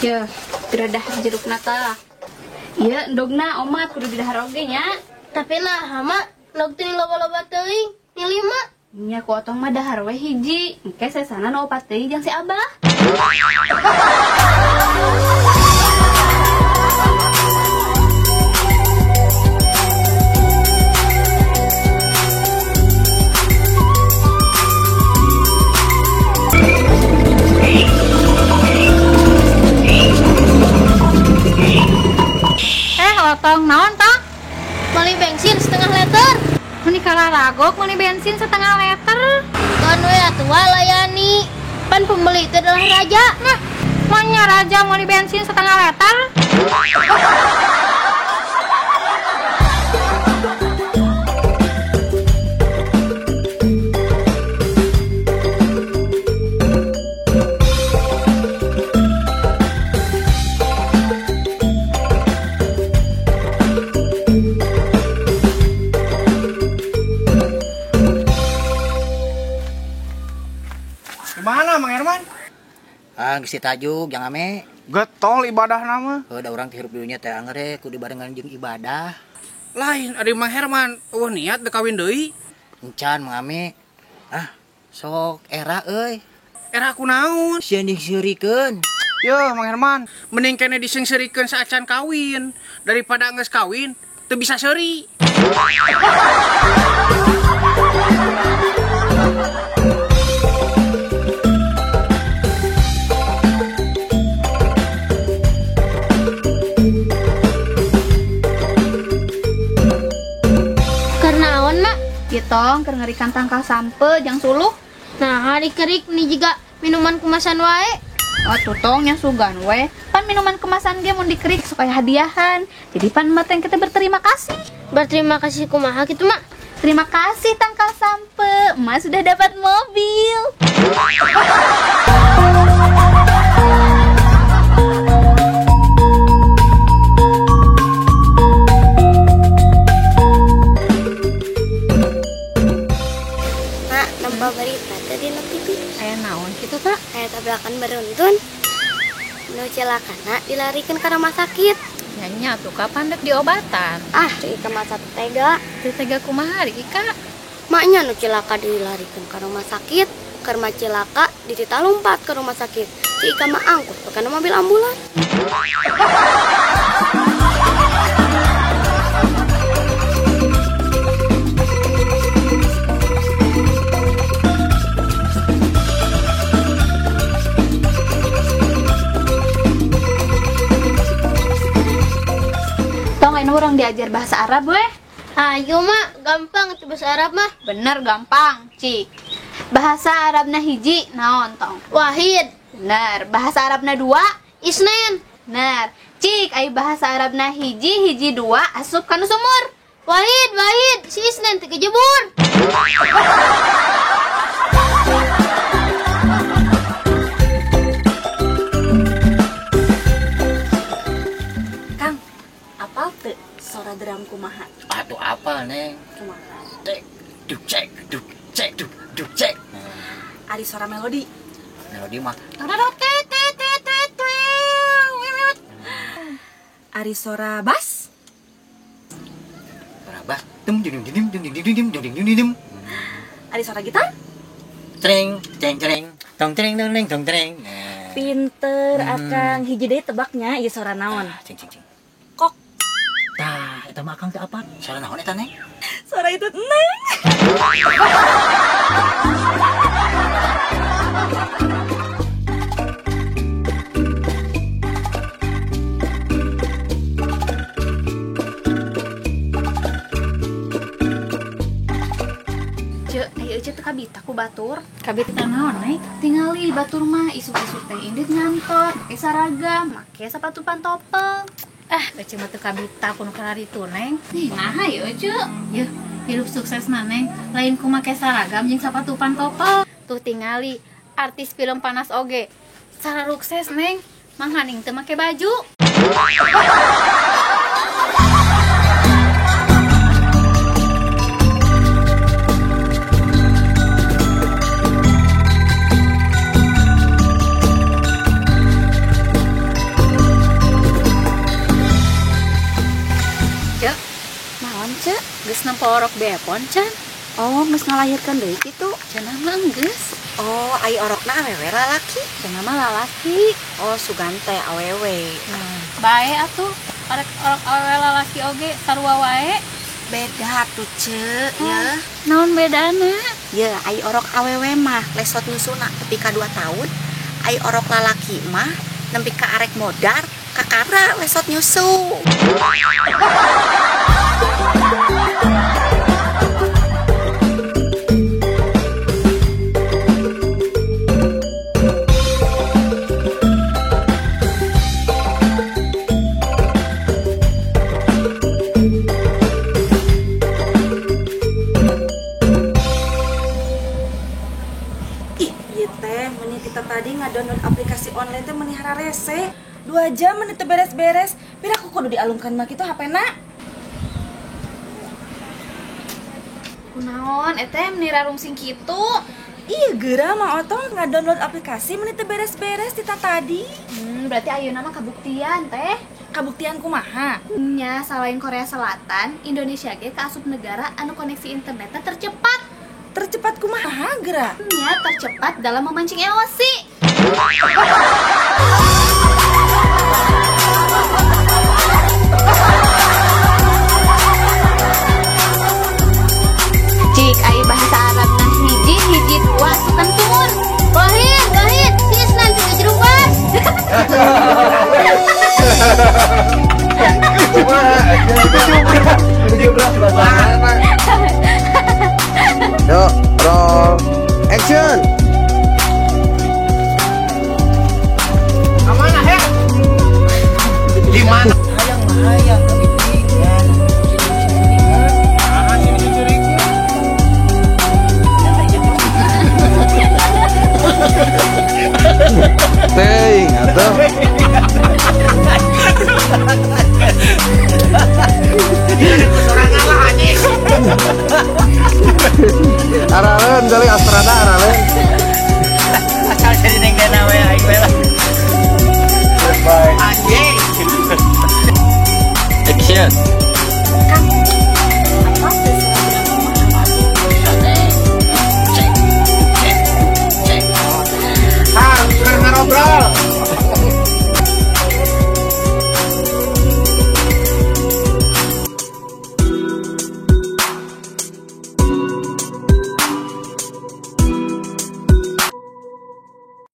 Yeuh, geredah jerukna tah. Ieu endogna omat kudu didahar oge nya. Tapi nah, mak, endog teh loba-loba teuing, ni 5. Nya ku otong mah dahar we hiji, engke sesana nu opat deui jeung si Abah. Otong naon tong? Beli bensin setengah liter. Meni kalaragok beli bensin setengah liter. Kan we atuh layani. Pan pembeli itu adalah raja. Nah, maunya raja beli bensin setengah liter. Gimana Mang Herman? Ah, geus tajuk jang ame. Getol ibadah nama. Heuh, da urang teh hirup di dunya teh angger kudu dibarengan jeung ibadah. Lain ari Mang Herman eueuh niat dek kawin deui. Encan Mang Ame. Ah, sok era euy. Era kunaon? Sieun diseurikeun. Yeuh Mang Herman, mending kene diseungseurikeun saacan kawin daripada geus kawin teu bisa seuri. Tong keur ngerikan tangkal sampe jang suluh. Nah, hari kerik nih juga minuman kemasan wae. Oh, tutong yang sugan we. Pan minuman kemasan ge mun dikerik supaya hadiahan. Jadi pan mah teh kita berterima kasih. Berterima kasih kumaha kitu, Mak? Terima kasih tangkal sampe. Emak sudah dapat mobil. Berita tadi na TV. Aya naon kitu Kak? Aya tabrakan beruntun. Nu celakana dilarikan ke rumah sakit. Nya tuh kapan dek diobatan? Ah, Ika mah tega. Teu tega kumaha ari Ika? Maknya nu celaka dilarikan ke rumah sakit, keur mah celaka dititah lompat ke rumah sakit. Si Ika mah angkut kana mobil ambulan. Orang diajar bahasa Arab weh. Ayo mak, gampang itu bahasa Arab mah. Bener gampang, cik. Bahasa Arabna hiji naon tong? Wahid. Bener. Bahasa Arabna dua? Isnen. Bener. Cik, ayo bahasa Arabna hiji hiji dua asup kanu sumur. Wahid, wahid, si Isnen teu kejebur. Kang, apal teu sora drum kumaha? Atuh apal, Neng. Kumaha? Cek, duk cek, duk cek, duk duk cek. Ari sora melodi. Melodi mah. Ari sora bass. Sora bass. Dum dum dum dum dum dum dum dum dum dum. Ari sora gitar? Treng, treng treng. Tong treng tong treng tong treng. Pinter akang, hiji deui tebaknya ieu sora naon? Cing cing cing. Kok. Tah, eta mah akang teh apa? Sora naon eta, Neng? Sora itu Neng. Cek, ayo cek teu kabita ku batur. Kabita naon, Neng? Tingali batur mah isuk-isuk teh indit ngantor, make saragam, make sepatu pantopel. Ah, ece mah teu kabita kuno kararitu, Neng. Nih, naha yeuh, Ceu? Yeuh, hirup sukses mah, Neng. Lain ku make saragam jeung sapatu pantopel. Tuh tingali artis film panas oge. Sararukses, Neng. Manghaning teu make baju. Geus nempo orok bepon can? Oh, geus ngalahirkeun deui kitu. Cenah mah geus. Oh, ai orokna awewe lalaki? Cenah mah lalaki. Oh, sugan teh awewe. Bae atuh, arek orok awewe lalaki oge sarua wae. Beda tuh, Ce, ya. Naon bedana? Ya, ai orok awewe mah lesot nyusuna tepi ka 2 tahun. Ai orok lalaki mah nempi ka arek modar, kakara lesot nyusu. Tadi ngadownload aplikasi online teh meni hararese 2 jam meni teu beres-beres. Pira aku kudu dialungkan mah kitu HP-na. Kunaon eta meni rarungsing kitu? Iya geura mah otong ngadownload aplikasi meni teu beres-beres tita tadi. Berarti ayeuna mah kabuktian teh. Kabuktian kumaha? Nya salain Korea Selatan, Indonesia ge kaasup negara anu koneksi internetna tercepat. Tercepat kumaha geura? Ya, tercepat dalam memancing emosi. Cik ai bahasa Arabna hiji hiji dua sukan sumur. Gohin, gohin, si Isnan tuh jerupas. Yuk, roll, action. Kemana he? Di mana? Hayang hayang kepikiran. Ah, sini sini. Teuing atuh. Araleun kali.